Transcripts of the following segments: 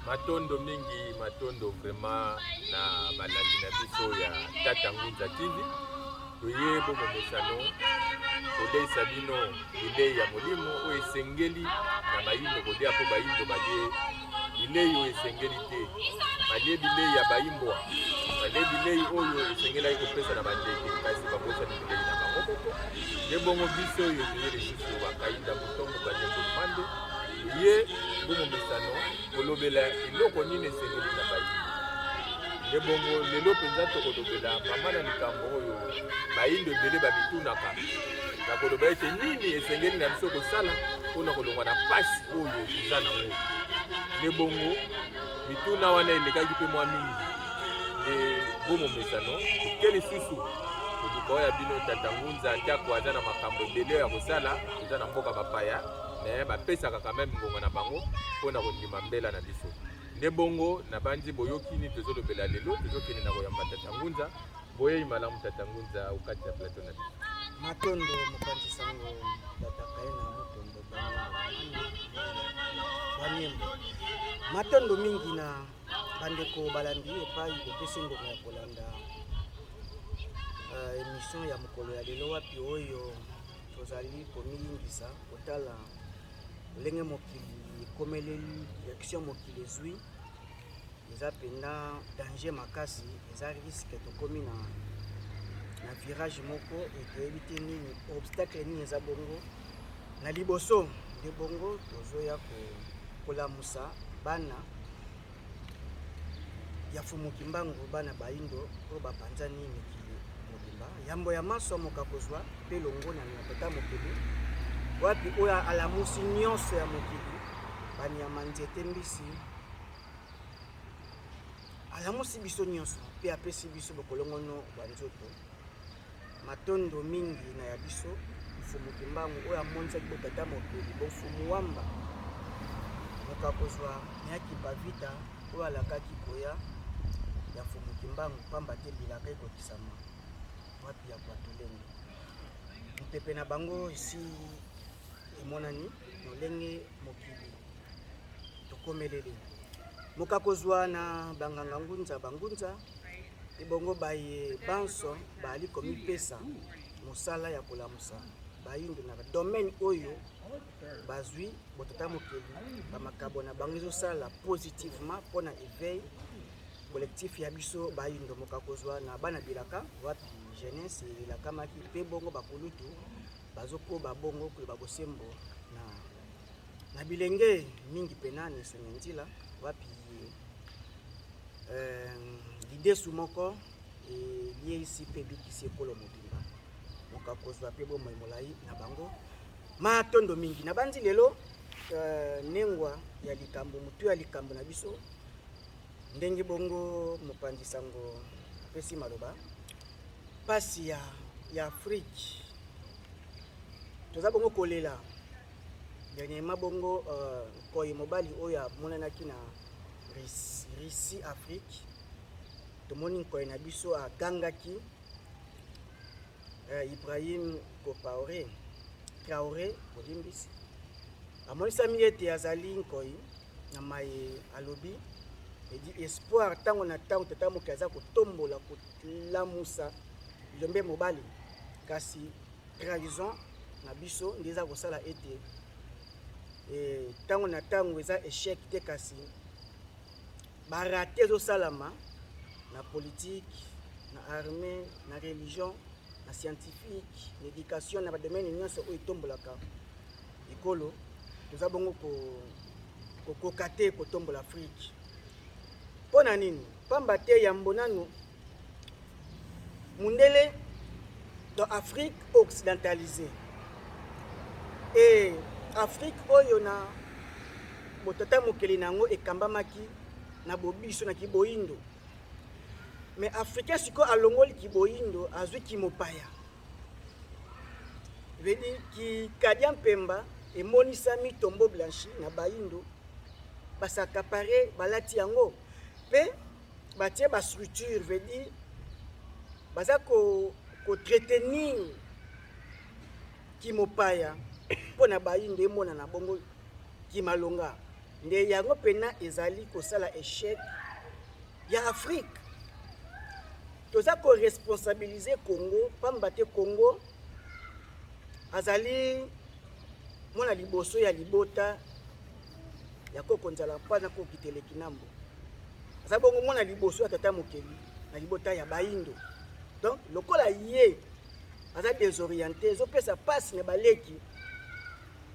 Matondo mingi, matondo vraiment na balandi na biso ya Tata Ngunza TV. Toye bo momesano koleisa bino bilei ya molimo oyo esengeli na bayindo kolia, mpo bayindo balie bilei oyo esengeli te, balie bilei ya bayimbwa, balie bilei oyo esengelaki kopesa na bandeke, kasi babosani bilei na bango moko. Nde bongo biso oyo toye lisusu bakayinda mutombo kanyembo mande ye bomomesano kolobela eloko nini esengeli na bayindo. Nde bongo lelo mpenza tokolobela mama na likambo oyo bayindo ebele bamitunaka na koloba ete nini esengeli na biso kosala mpo na kolongwa na mpasi oyo toza nango. Nde bongo mituna wana elekaki mpe mwa mingi, nde bomomesano toke lisusu koluka oyo ya bino tata Ngunza atako aza na makambo ebele ya kosala, eza na mboka bapaya me bapesaka quand même ngonga na bango mpo na kondima mbela na biso. Nde bongo nabanzi boyoki nini tozolobela lelo. Tozokende na koyamba tata Ngunza. Boyei malamu tata Ngunza okati ya plateau na biso. Matondo mopanzi sango tata Kaina Mutombo Banyembo. Matondo mingi na bandeko balandi epai bopesi ngonga ya kolanda emission ya mokolo ya lelo, wapi oyo tozali komiyingisa kotala lolenge mokili ekomeleli, direction mokili ezwi eza mpenza danger makasi, eza risque. Tokomi na virage moko e toyebi te nini obstacle nini eza bongo na liboso. Nde bongo tozoya kolamusa bana ya Fumu Kimbangu, bana bayindo oyo bapanzani mikili mobimba, yambo ya maso moka kozwa mpe longo na tata mokili, wapi oyo alamusi nyonso ya mokili, banyama, nzete, mbisi, alamusi biso nyonso mpe apesi biso bokolongono bwa nzoto. Matondo mingi na ya biso Mfumu Kimbangu oyo amonisaki botata mokili, bofumu wamba moka kozwa ya Kimpa Vita oyo alakaki koya ya Mfumu Kimbangu, pamba te bilaka ekokisama wapi ya Kwatulendo. Mopepe na bango esi emonani lolenge mokili tokomeleli moka kozwa na banganga ngunza bangunza ebongo baye banso baali komipesa mosala ya kolamusa bayindo na domaine oyo bazwi botata mokili, bamakabo na bango ezosala positivement mpona éveil collectif ya biso bayindo, moka kozwa na bana bilaka wapi jeunesse elakamaki mpe bongo bakulutu bazokoba bongo koloba bosembo na bilenge mingi pena na esonge nzila wapi lidesu moko eliesi mpe ebikisi ekolo mobimba, moka kozwa mpe bomoi molai na bango. Matondo mingi. Nabandi lelo nengwa ya likambo, motu ya likambo na biso, ndenge bongo mopanzi sango apesi maloba, pasi ya Afrique. Toza bongo kolela dernièrement bongo nkoyi mobali oyo amonanaki na Russie Afrique. Tomoni nkoyi na biso agangaki, Ibrahim Compaoré Traoré, bolimbisi, amonisami ete azali nkoi na maye alobi edi espoir. Ntango na ntango tata moke aza kotombola kolamusa bilombe mobali, kasi trahison na biso nde eza kosala ete ntango na ntango eza échec te, kasi baratés ezosalama na politique, na armée, na religion, na scientifique, na éducation, na badomaine nyonso oyo etombolaka ekolo. Toza bongo kokoka te kotombola Afrique. Mpo na nini? Pamba te yambo nanu mundele dans Afrique occidentalisée e Afrique oyo na botata mokeli na yango ekambamaki na bobiso na kiboyindo, mais africain sikoyo alongoli kiboyindo, azwi kimopaya, veut dire kikadia mpemba emonisami tombeau blanchi na bayindo, bas'accaparer, balati yango mpe batie bastructure, veut dire baza koentretenir kimopaya mpo na bayindo emonana bongo kimalonga. Nde yango mpena ezali kosala échec ya Afrique. Toza koresponsabilize Congo pamba te Congo azali mwana liboso ya libota ya koko Nzala mpa na koko Kiteleki Nambo. Aza bongo mwana liboso ya tata mokeli na libota ya Bayindo. Donc lokola ye aza desorienté, ezopesa pasi na baleki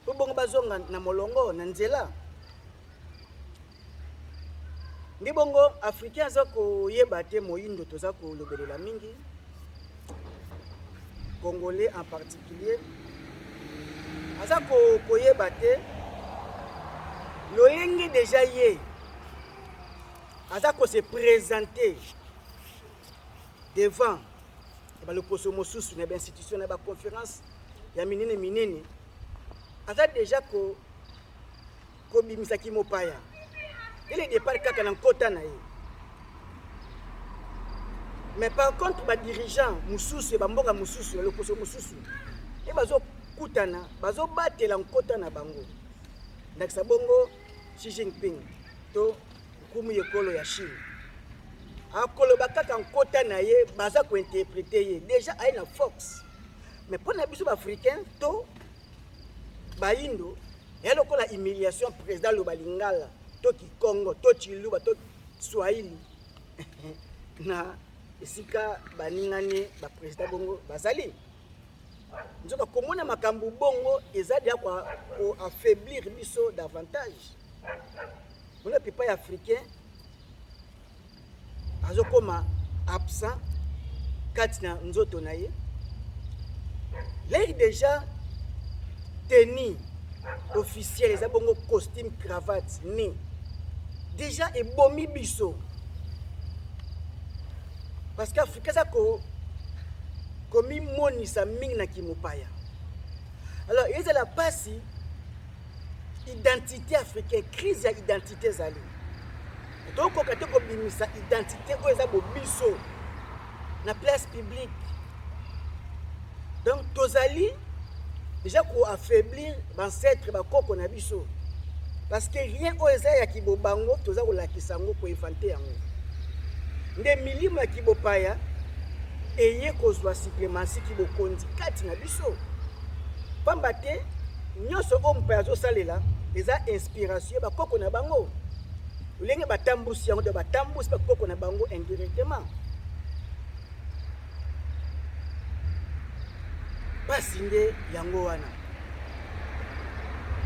mpo bongo bazonga na molongo na nzela. Nde bongo africain aza koyeba te, moyindo toza kolobelela mingi, congolais en particulier aza koyeba te lolenge deja ye aza kose présenter devant ya baloposo mosusu na bainstitution na baconférence ya minene minene, aza deja kobimisa kimopaya dès le départ kaka na nkota na ye. Mais par contre badirigeant mosusu ya bamboka mosusu ya loposo mosusu e bazokutana, bazobatela nkota na bango, ndakisa bongo Xi Jinping to nkumu ekolo ya Chine, akoloba kaka nkota na ye, baza kointerprete ye déjà aye na force. Mais mpo na biso baafricain to bayindo, ya lokola humiliation. Président aloba lingala to kikongo to chiluba to swahili na esika baningani baprésident bongo bazali. Nzoka komona makambo bongo eza deya koaffaiblir biso davantage. Mona pipa ya africain azokoma absent kati na nzoto na ye. L'heure déjà tenue officielle eza bongo costume, cravate, ni déjà ebomi biso, parce que afrika eza komimonisa mingi na kimopaya. Alors ezala mpasi identité africaine, crise ya identité ezali, tokoka te kobimisa identité oyo eza bobiso na place publique. Donc tozali déjà koaffaiblir bancêtre, bakoko na biso, parce que rien oyo eza ya kibobango toza kolakisa yango, koinventer yango. Nde milimo ya kibopaya eye kozwa suprématie, kibokonzi kati na biso, pamba te nyonso oyo mopaya azosalela eza inspiration bakoko na bango. Lolenge batambusi yango to batambusi bakoko na bango indirectement. Mpasi nde yango wana.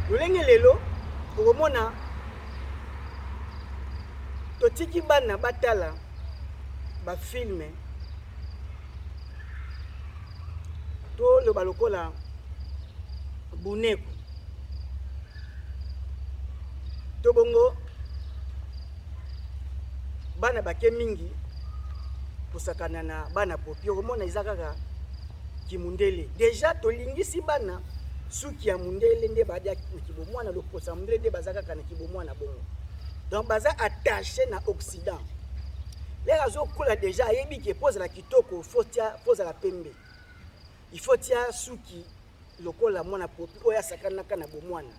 Lolenge lelo okomona totiki bana batala bafilme, toloba lokola Buneku to bongo, bana bake mingi kosakana na bana popi, okomona eza kaka kimundele. Déjà tolingisi bana suki ya mundele, nde badia na kibomwana, loposa ya mundele, nde baza kaka na kibomwana bongo. Donc baza attaché na Occident. L'heure azokola déjà, ayebi ke po ozala kitoko, faut ozala pembe, il faut tia suki lokola mwana popi oyo asakanaka na bomwana.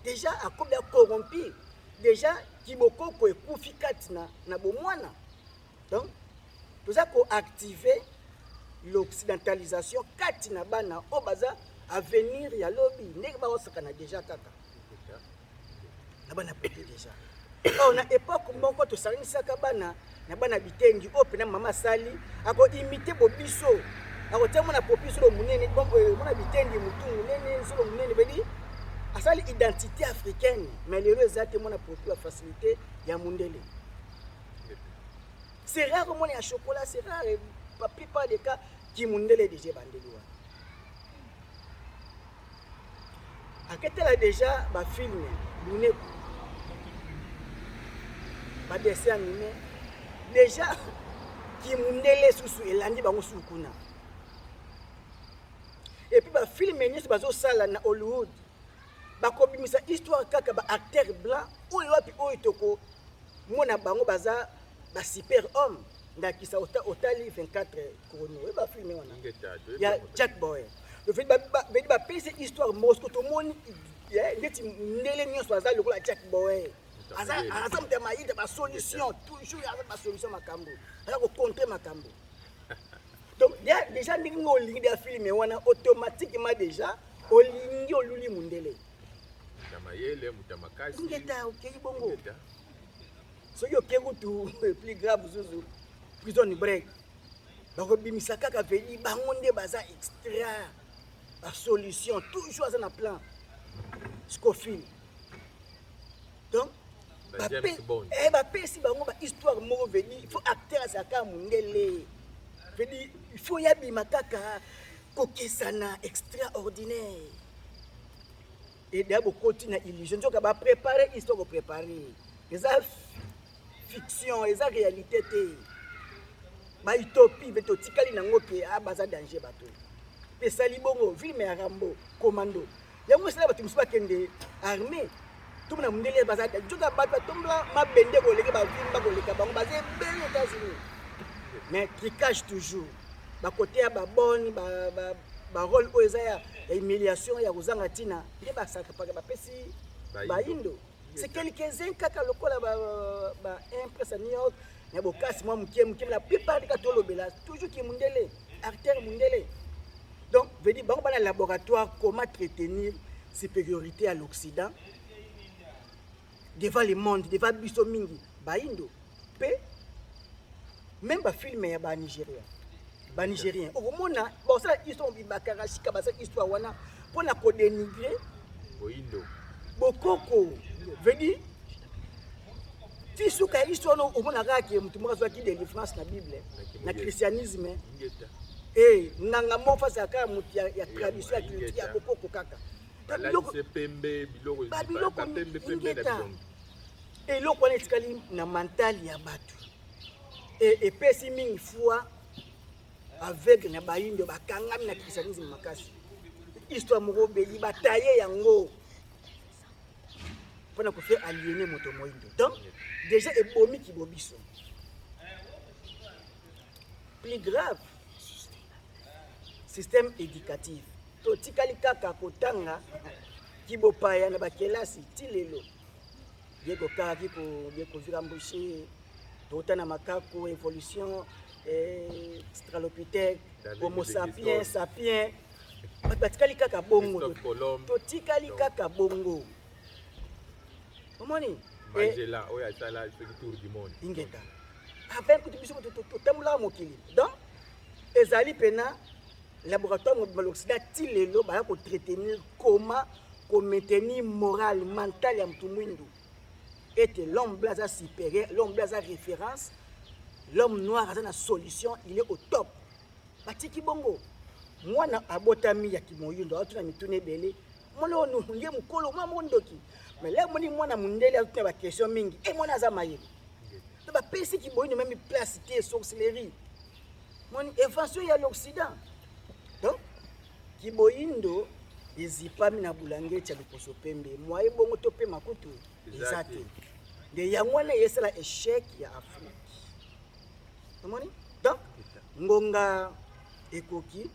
Déjà akomi acorrompi, déjà kibokoko ekufi kati na bomwana. Donc toza koactive l'occidentalisation kati na bana oyo baza avenir ya lobi, ndenge baosakana déjà kaka na bana popi déjà. Oyo na époque moko tosangisaka bana na bana bitengi, oyo mpena mama asali akoimite bobiso, akotia mwana popi zolo monene, mwana bitendi motu monene, zolo monene, bedi asali identité africaine. Mais lelo eza te, mwana popi ya facilité ya mundele, c'est rare omona ya chocolat, c'est rare. La plupart des cas kimundele déjà ebandeli wana. Aketela déjà bafilme Luneku, badessin animé, déjà kimundele susu elandi bango susu kuna. Et puis bafilme nyonso bazosala na Hollywood, bakobimisa histoire kaka baacteur blanc oyo wapi oyo tokomona bango baza basuper homme. Ndakisa otali 24 chrono, oyo bafilme wana ya Jack Bauer, bedi bapesi histoire mosco, tomoni. Ndeti ndele nyonso aza lokola Jack Bauer, aza moto ya mayele, basolution toujours, aza basolution makambo, aza kocontrer makambo. Donc déjà ndenge ngo olingi deya film wana, automatiquement déjà olingi, oluli mundele. Ya mayele, moto ya makasi. Ngeta okei bongo. Soki okei kutu plus grave mosusu, Prison Break, bakobimisa kaka veli bango nde baza extra basolution, toujours aza na plan, Scofield. Donc bapesi bango bahistoire moko vedi il faut acteur azalaka mondele, vedi il faut yabima kaka kokesana extraordinaire. Edeya bokoti na illusion, nzoka baprépare histoire, koprépare eza fiction, eza réalité te, bautopie mpe totikali nango ke baza danger. Bato mpe esali bongo film ya Rambo, Commando, yango esala bato mosusu bakende armée, tomona mondele baza, nzoka bato batombola mabende koleka, bavimba koleka bango, baza ebele États-Unis. Mais trucage toujours, bakote ya babone barole oyo eza ya humiliation, ya kozanga ntina, nde basakapaka bapesi bayindo. C'est quelques-uns kaka lokola ba Empress ya New York na bokasi mwa moke moke. La plupart kaka tolobela toujours ki mundele, acteur mundele. Donc veut dire bango bana laboratoire, comment entretenir supériorité à l'Occident devant le monde, devant biso mingi bayindo. Mpe même bafilme ya Banigéria, Banigérien, okomona basala histoire mobimba sika, basala histoire wana mpona kodénigrer boyindo, bokoko. Veut dire ti suka ya histoire wana, omona kaka ke motu moko azwaki délivrance na Bible, na christianisme. E nganga moko fasi kaka motu ya tradition, ya culture, ya bokoko kaka. Babiloko. Ingeta, eloko wana etikali na mental ya bato, epesi mingi foi aveugle na bayindo bakangami na christianisme makasi. Histoire moko obeli bataye yango mpona kofaire aliéner moto moyindo. Donc déjà ebomi kibobiso. Plus grave, système éducatif, totikali kaka kotanga kibopaya na bakelasi ti lelo. Ye kokaki kozwila mbushe, tota na makako, évolution, australopithèque, homo sapiens sapiens, bato batikali kaka bongo, totikali kaka bongo, omoni. Magellan oyo asala soki tour du monde. Ingeta, avant kutu biso totambolaka mokili. Donc ezali mpena laboratoire mobimba, l'Occident ti lelo baya koentretenir comment komaintenir morale mentale ya motu mwindu, ete l'homme blanc aza supérieur, l'homme blanc aza référence, l'homme noir aza na solution, il est au top. Batiki bongo, mwana abotami ya kimoyindo atuna mituna ebele, mwana oyo nge mokolo mwana moko ndoki. Mais lelo moni mwana mondele azotuna baquestion mingi, e mwana aza mayele. To bapesi kiboyindo même place te, sorcellerie, moni invention ya l'Occident. Donc kiboyindo ezipami na bulangeti ya loposo pembe, mwaye bongo topema kutu eza te. Nde yango wana esala échec ya Afrique, omoni. Donc ngonga ekoki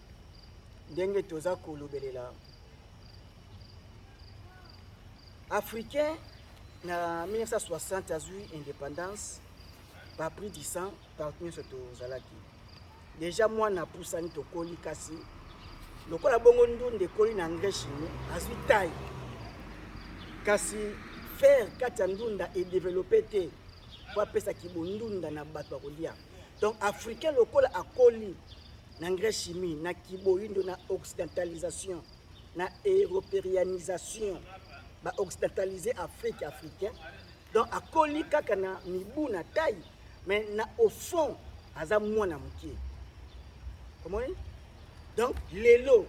ndenge toza kolobelela africain. Na 1960 azwi indépendance par prix du sang, partout nyonso tozalaki déjà mwana apusani, tokoli. Kasi lokola bongo ndunda ekoli na engrais chimie, azwi taille, kasi fer kati ya ndunda edéveloppe te po apesaki bondunda na bato bakolia. Donc africain lokola akoli na engrais chimie, na kiboyindo, na occidentalisation, na européanisation, baoccidentaliser Afrique, africain donc akoli kaka na mibu, na taille, mais na au fond aza mwana moke, omoni. Donc lelo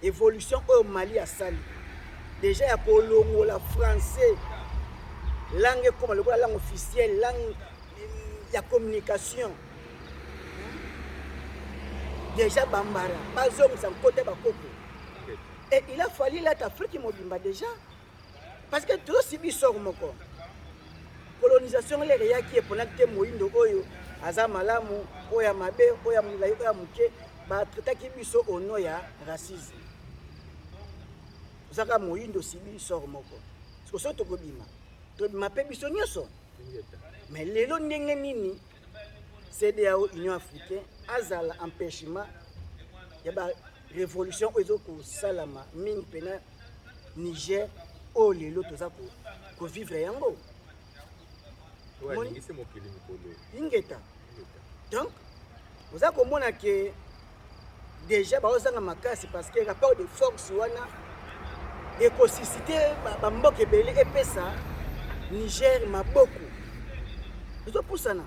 évolution oyo Mali asali déjà ya kolongola français langue, ekoma lokola langue officielle, langue ya communication déjà, bambara bazongisa nkota bakoko. Et il a fallu lata Afrique mobimba déjà, parce que tozosibi sort moko. Colonisation lere eyaki, eponaki te moyindo oyo aza malamu, oyo ya mabe, oyo ya molai, oyo ya moke. Batraitaki biso au nom ya racisme. Oza kaka moyindo, osibi sort moko. Siko soki tokobima, tobima mpe biso nyonso. Mais lelo ndenge nini CEDEAO, Union africaine, azala empêchement ya ba révolution oyo ezokosalama mingi mpena Niger, oyo lelo toza kovivre yango? Oyo alingisi mokili mikolo. Ingeta. Donc oza komona ke déjà baozanga makasi, parce que rapport de force wana ekosusciter bamboka ebele epesa Niger maboko. Ezopusana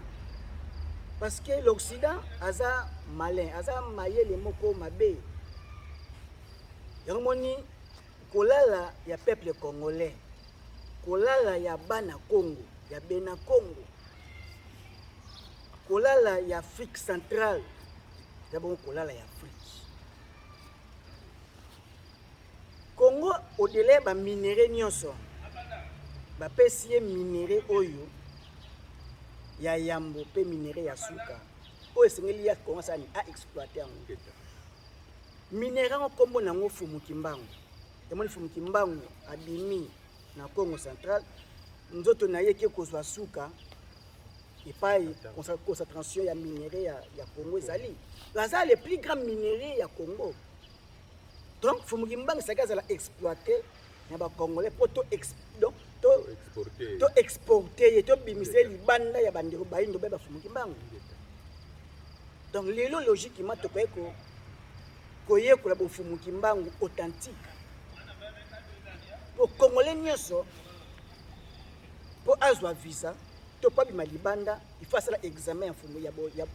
parce que l'Occident aza malin, aza mayele moko mabe. Yango moni kolala ya peuple congolais, kolala ya bana Congo, ya bena Congo, kolala ya Afrique centrale, eza bongo kolala ya Afrique. Congo, au-delà ya baminerais nyonso, bapesi ye minerai oyo ya yambo mpe minerai ya suka oyo esengeli ya Congo asala aexploiter yango. Minerai yango, nkombo na yango Fumu Kimbangu. Emoni Fumu Kimbangu abimi na Congo central, nzoto na ye eke kozwa suka epai concentration ya minerai ya Congo ezali. Aza le plus grand minerai ya Congo. Donc Fumu Kimbangu esaki azala exploité na bacongolais mpo to to exporter ye, tobimisa ye libanda ya bandeko bayindo be bafumu Kimbangu. Donc lelo, logiquement, tokoki koyekola bofumu Kimbangu authentique po congolais nyonso, mpo azwa visa to mpo abima libanda, il faut asala examen ya mfumu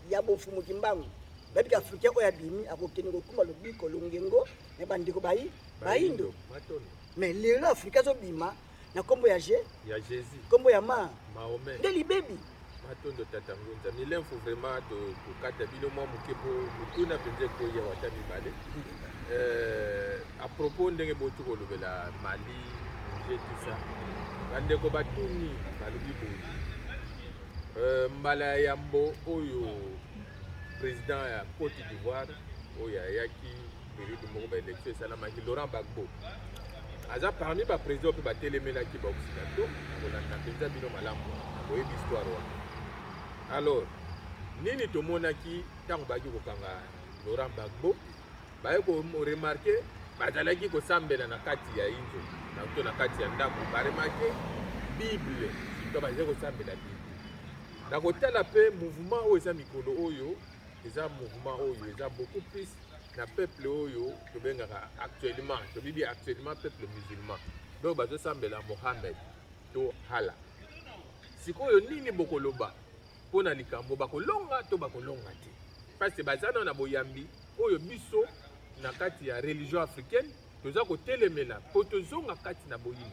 ya bofumu Kimbangu. Babika africain oyo abimi akokende kokumba lobiko longengo na bandeko bayindo. Mais lelo Afrika azobima na nkombo ya G ya Jésus, nkombo ya ma Mahomet. Nde libebi. Matondo, tata Ngunza Milemfu. Vraiment, tokata bino mwa moke mpo motuna mpenza ekoya wata mibale. À propos ndenge boti kolobela Mali, Niger, tout ça, bandeko batuni, balobi boye: mbala ya yambo oyo président ya Côte d'Ivoire oyo ayaki, période moko baélection esalamaki, Laurent Gbagbo aza parmi baprésident mpe batelemelaki baoccidentaux. Na kolanda mpenza bino malamu na boyebi histoire wana, alors nini tomonaki ntango bayaki kokanga Laurent Gbagbo? Baye koremarquer bazalaki kosambela na kati ya inzo na to na kati ya ndako, baremarquer Bible to bazali kosambela Bible. Na kotala mpe mouvement oyo eza mikolo oyo, eza mouvement oyo eza beaucoup plus na peuple oyo tobengaka actuellement, tobibi actuellement peuple musulman, donc bazosambela Mohammed to Allah. Sikoyo nini bokoloba mpo na likambo bakolonga to bakolonga te? Parce baza nano na boyambi oyo biso na kati ya religion africaine toza kotelemela mpo tozonga kati na boyini.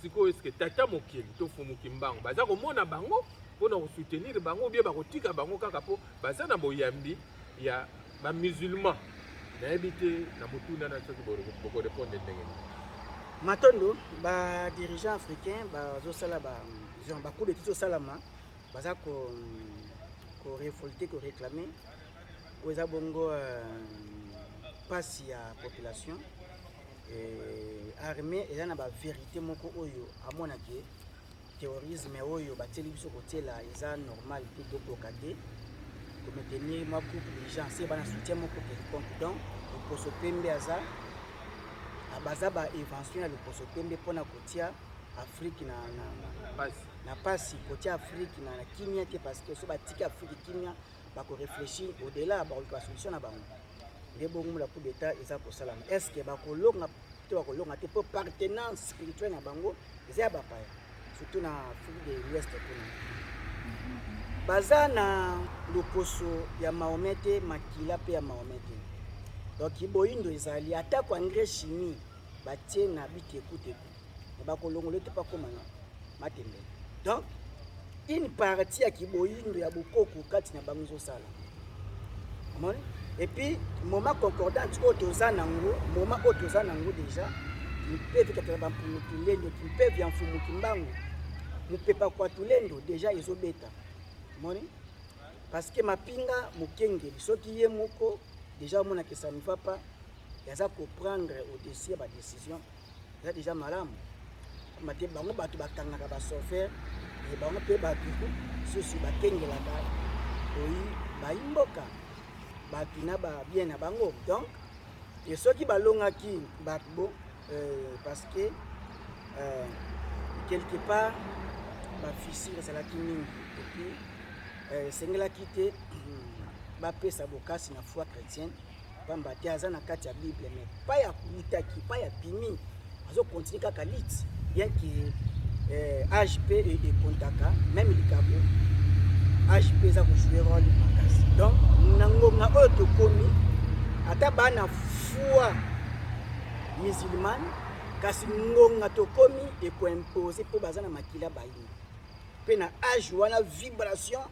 Sikoyo, eske tata mokili to Fumu Kimbangu baza komona bango mpona kosoutenir bango, obie bakotika bango kaka mpo baza na boyambi ya bamusulman? Nayebi te na motuna na soki bokorépondre ndenge nini. Matondo. Badirigeant africain bazosala bacoup d'état, ezosalama, baza korévolter, koréclamer oyo eza bongo mpasi ya population. Armée eza na bavérité moko oyo amonake terrorisme oyo batieli biso kotiela eza normal te, tokoka te komaintenir mwa groupe de gens se bana soutien moko quelconque. Donc loposo pembe aza, baza bainvention ya loposo pembe mpona kotia Afrique na pasi, kotia Afrique na kimia te, parce que so batiki Afrique kimia, bakoréfléchir au-delà, bakoluka basolution na bango. Nde bongo mola coup d'état eza kosalama. Est ce que bakolonga to bakolonga te? Mpo appartenance spirituelle na bango eza ya bapaya, surtout na Afrique de l'Ouest. Kuna baza na loposo ya Mahomet te, makila mpe ya Mahomet te. Donc boyindo ezali atako engrais chimie batie na bitekuteku, bakolongola te, pakoma na matembele. Donc une partie ya kiboyindo ya bokoko kati na bango ezosala, omoni. Et puis moment concordante oyo toza nango, moment oyo toza nango déjà, mpevi katala bampungu tulendo, kimpevi ya Mfumu Kimbangu, mopepa kwa tulendo déjà ezobeta, omoni, parce que mapinga mokengeli soki ye moko déjà omonaki ça ne va pas, aza koprendre au-dessus ya badécision. Eza deja malamu. Pamba te bango bato bakangaka ba chauffeur et bango mpe bato susu bakengelaka oyi bayi mboka bato na ba bien na bango. Donc et soki balongaki Gbagbo parce que quelque part ba fissure ezalaki mingi et puis esengelaki te bapesa bokasi na foi chrétienne, pamba te aza na kati ya Bible, mais pa ya kutaki pa ya pimi azokontinue kaka lit, bien que âge mpe ekontaka, même likabo âge mpe eza kojouer rôle makasi. Donc na ngonga oyo tokomi, ata bana foi musulmane, kasi ngonga tokomi ekoimpose mpo baza na makila bayini mpe na âge wana, vibration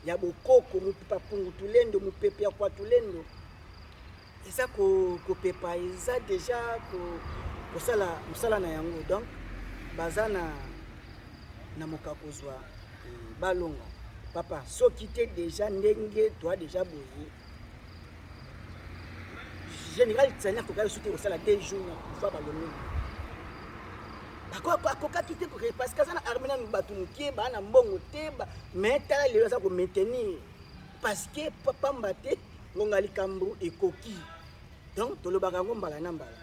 ya bokoko, mopepe pungu tulendo, mopepe ya kwa tulendo eza kopepa, eza deja kosala mosala na yango. Donc baza na moka kozwa balonga papa. Soki te, deja ndenge toa deja boye, général Tshiani akokaki soki te kosala 2 jours na pouvoir. Balongi, akokaki te parce que aza na armée nanu bato mokie, baa na mbongo te. Mais tala lelo aza komaintenir parce que pamba te ngonga likambo ekoki. Donc tolobaka yango mbala na mbala,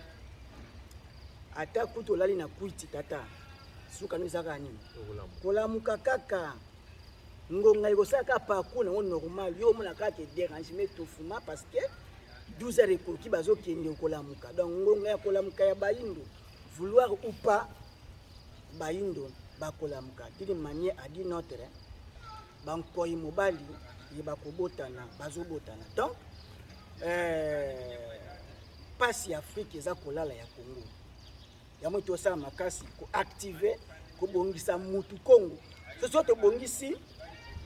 ata kutu olali na kwiti, tata, suka no ezaka nini? Kolamuka kaka. Ngonga ekosala kaka parcours nango normal. Yo omona kaka dérangement, étouffement, parce que 12 heures ekoki, bazokende kolamuka. Donc ngonga ya kolamuka ya bayindo, vouloir ou pas, bayindo bakolamuka d'une manière à d'une autre. Bankoi mobali ye bakobotana, bazobotana. Donc pasi ya Afrique eza kolala ya Congo. Yango tosala makasi koactiver, kobongisa mutu Congo. Soso tobongisi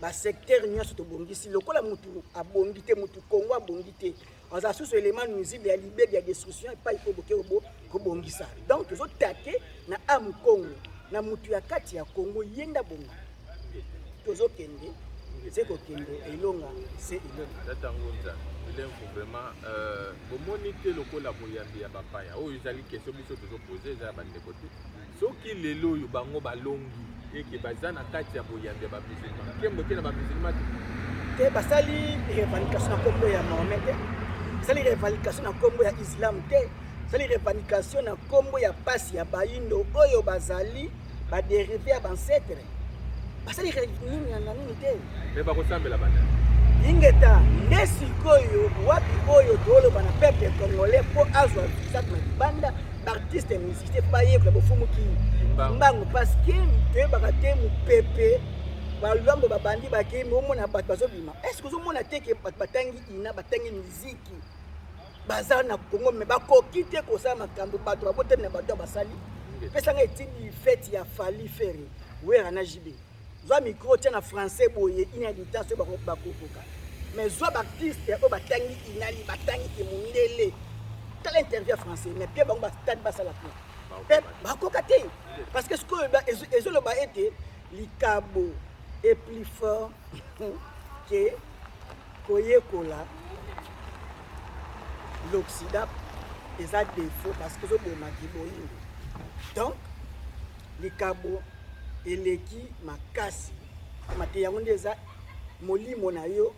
basecteur nyonso, tobongisi lokola mutu abongi te, mutu Congo abongi te, aza susu élément nuisible ya libebi, ya destruction epai oyo boke kobongisa. Donc tozotake na âme Congo, na mutu ya kati ya Congo, ye nda bonga. Tozokende se kokende, elonga se elonga. Tata Ngunza Ilemfu, vraiment bomoni te lokola boyambi ya bapaya oyo ezali question biso tozopose, eza ya bandeko te. Soki lelo oyo bango balongi eke baza na kati ya boyambi ya bamusulman, nkembo te na bamusulman te? Te, basali revendication na nkombo ya Mahomet te, basali revendication na nkombo ya islam te, basali revendication na nkombo ya pasi ya bayindo oyo bazali badérivé ya baancêtre. Basali nini na nini te. Me bakosambela banani? Ingeta nde sikoyo wapi oyo toloba na peuple congolais mpo azwa visa na libanda, baartiste musicien mpo bayekola bofumuki mbangu, parce que toyebaka te mopepe balwambo babandi bakei. Omona bato bazobima, est ce que ozomona te ke bato batangi ina, batangi miziki, baza na Congo, me bakoki te kosala makambo bato babotami na bato ya basali? Pesanga etindi fête ya Fally, Ferre, Wera na JB, zwa micro tia na français boye ina distance oyo bakokoka. Mais zwa baartiste oyo batangi inali, batangi ke mondele, tala interview ya français, mais mpe bango bastade basala pe mpe bakoka te, parce que sikoyo ezoloba ete likabo est plus fort ke koyekola l'Occident. Eza défaut parce que ezobomaki boyindo. Donc likabo eleki makasi mate, yango nde eza molimo na yo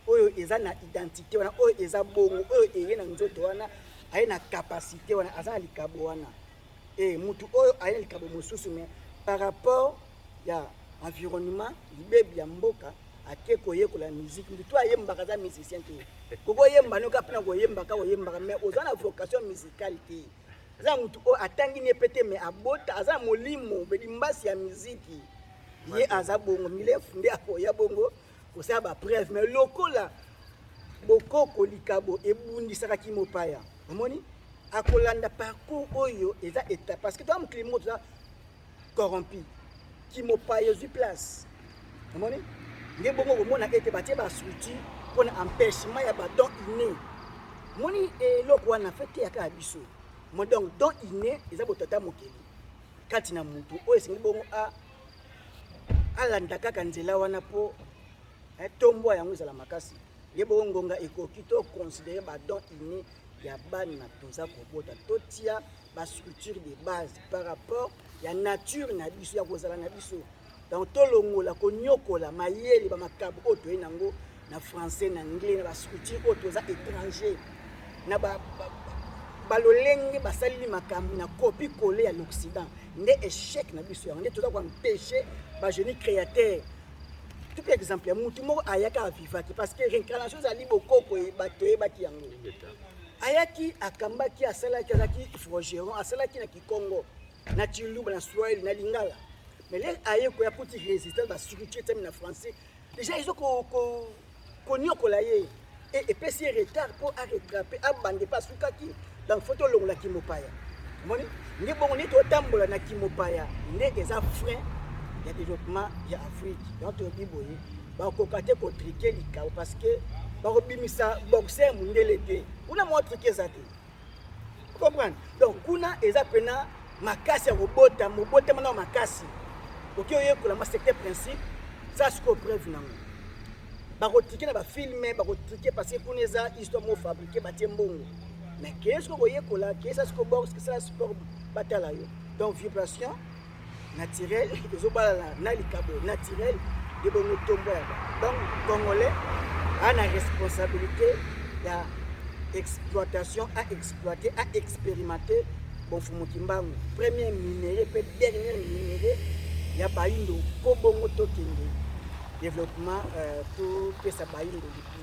oyo eza na identité wana, oyo eza bongo, oyo eye na nzoto wana, aye na capacité wana, aza na likabo wana. E mutu oyo aye na likabo mosusu, mais par rapport ya environnement, libebi ya mboka, ake koyekola musique. Mutu to ayembaka aza musicien te. Kokoyemba noka mpena koyembaka, koyembaka, mais oza na vocation musicale te. Aza mutu oyo atangi ne pe te, mais abota, aza na molimo belimbasi ya miziki, ye aza bongo milefu nde akoya bongo kosala bapreuve. Mais lokola bokoko likabo ebundisaka kimopaya, omoni akolanda parcours oyo eza étape, parce que toza mokili moko toza corrompu, kimopaya ezwi place. Omoni nde bongo komona ete batie bastructure mpona empêchement ya badon inné. Moni eloko wana fe te yaka ya biso mo. Donc don inné eza botata mokili kati na mutu oyo esengeli bongo alanda kaka nzela wana mpo tombwa yango ezala makasi. Nde bongo ngonga ekoki to considérer badon inné. Ya bana toza kobota, totia bastructure de base par rapport ya nature na biso ya kozala na biso. Donc tolongola konyokola mayele, bamakabo oyo toye nango na français, na anglais, na bastructure oyo toza étranger, na balolenge basaleli makambo na copie colle ya l'Occident. Nde échec na biso yango, nde toza koempêche bagénie créateur. Tout exemple ya mutu moko ayaki, avivaki, parce que réincarnation ezali bokoko, bato oyebaki yango. Ayaki, akambaki, asalaki, azalaki forgeron, asalaki na Kikongo, na Tshiluba, na Swahili, na Lingala. Mais lere aye koya, kuti résistance, bastructure etami na français déjà, ezo koniokola ye, e epesi ye retard mpo arattrape, abande mpe asukaki. Donc faut tolongola kimopaya. Omoni nde bongo nde totambola na kimopaya, nde eza frein ya développement ya Afrique. Donc toyebi boye, bakoka te kotriquer likabo, parce que bakobimisa boxer mondele te. Kuna mwa truc eza te, comprendre? Donc kuna eza mpena makasi ya kobota, mobotama na makasi, oki oyekola ma secteur principe. Ça sikoyo preuve nango, bakotriquer na bafilm, bakotriquer parce que kuna eza histoire moko fabriqué, batie mbongo. Mais keye sikoyo koyekola, keye sa sikoyo boxe, kesala sport, batala yo. Donc vibration naturelle ezobalana na likabo naturel, nde bongo tombo ya bato. Donc Congolais a na responsabilité ya exploitation, à exploiter, à expérimenter Bomfumu Kimbangu, premier minerai mpe dernier minerai ya bayindo, mpo bongo tokende développement, topesa bayindo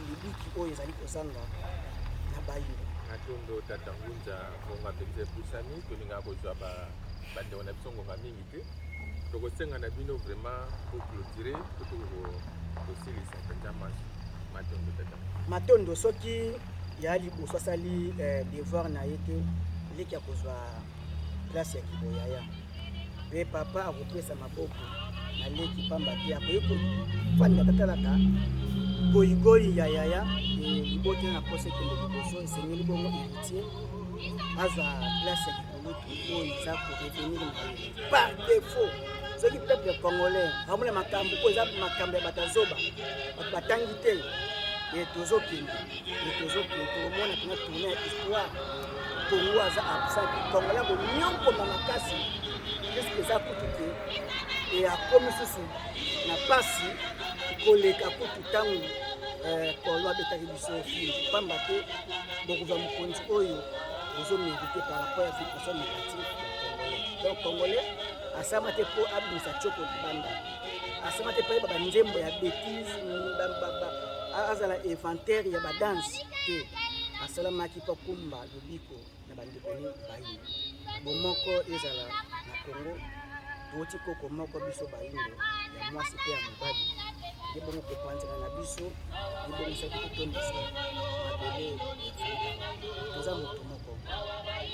libiki oyo ezali kozanga na bayindo. Matondo, Tata Ngunza. Ngonga mpenza epusani, tolingaka kozwa bandeko na biso ngonga mingi te. Tokosenga na bino vraiment koclôturer to tokosilisa mpenza maso. Matondo, Tata. Matondo. Soki ya liboso asali devoir na ye te, leki akozwa place ya kiboyaya, mpe papa akopesa maboko na leki, pamba te akoki kofanda tatalaka goyigoyi ya yaya. Libota na posa ekende liboso, esengeli bongo héritier azwa place ya kikulutu oyo eza korevenir na ye par défaut. Soki peuple congolais amona makambo oyo eza makambo ya bato azoba, bato batangi te, e tozokende, e tozokende, tokomona mpena tourne ya histoire. Congo aza absent, Congolais akonyokoma makasi, puisque eza kutu te, e akomi susu na pasi koleka kutu ntango kolo abetaki biso fimbu, pamba te bokozwa mokonzi oyo bozomérite par rapport ya vibration négative ya Congolais. Donc Congolais asama te mpo abimisa tioko libanda, asama te mpo ayeba banzembo ya bétise, azala inventaire ya badanse te. Asalamaki mpo akumba lobiko na bandeko ni bayindo. Bomoko ezala na Congo. Touti koko moko, biso bayindo, ya mwasi mpe ya mobali. Nde bongo kopanzana na biso ebongisaki kotondisa mabele ya Afrika. Toza moto moko.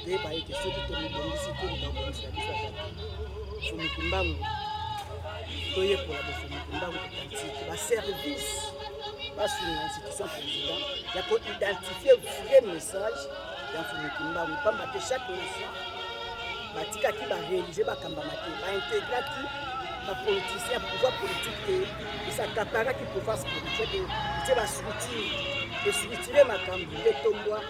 Toyeba ete soki tomibongisi te, tokobongisela biso ata te. Fumu Kimbangu, toyekola bofumu Kimbangu authentique. Baservice basunga institution président ya koidentifie vrai message ya Mfumu Kimbangu, pamba te chaque nation batikaki bareligieux bakambama te, baintégraki bapoliticien, pouvoir politique te, esakaparaki pouvoir spirituel, etie bastructure, estructure makambo, nde tombwa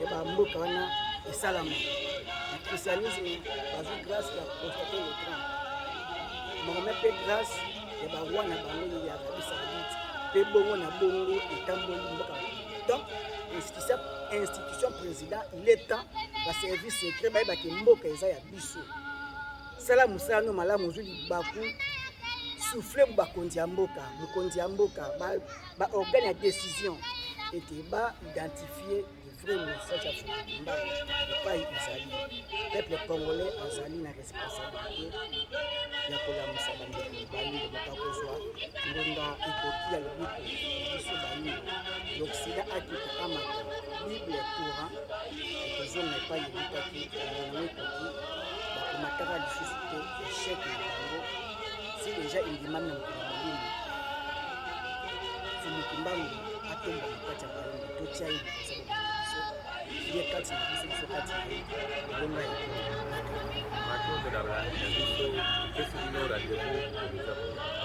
ya bamboka wana esalama. Na christianisme bazwi grâce ya Constantin le Grand, Mahomet mpe grâce ya baroi na bango ya Arabie Saoudite, mpe bongo na bongo etamboli mboka. Donc institution président, il est temps baservice secret bayebaki mboka eza ya biso. Sala mosala no malamu, ozwi libaku, souffle bakonzi ya mboka, mokonzi ya mboka, baorgane ya décision, ete baidentifie vrai message ya Fumu Kimbangu epai ezali. Peuple congolais azali na responsabilité ya kolamusa bandeko bayindo, moto akozwa ngonga ekoki ya lobiko na biso bayindo. L'Occident akita, amata, Bible, Coran ekozonga epai ebutaki. Yango ekoki, bakomataka lisusu te. Échec na bango si déjà endimami na mokolo molimo. Fumu Kimbangu atombama kati ya bayindo, totia ye liboso ya biso, ye kati na biso, biso kati na ye, elonga ya. Matondo na balandi na biso, epesi bino rendez-vous.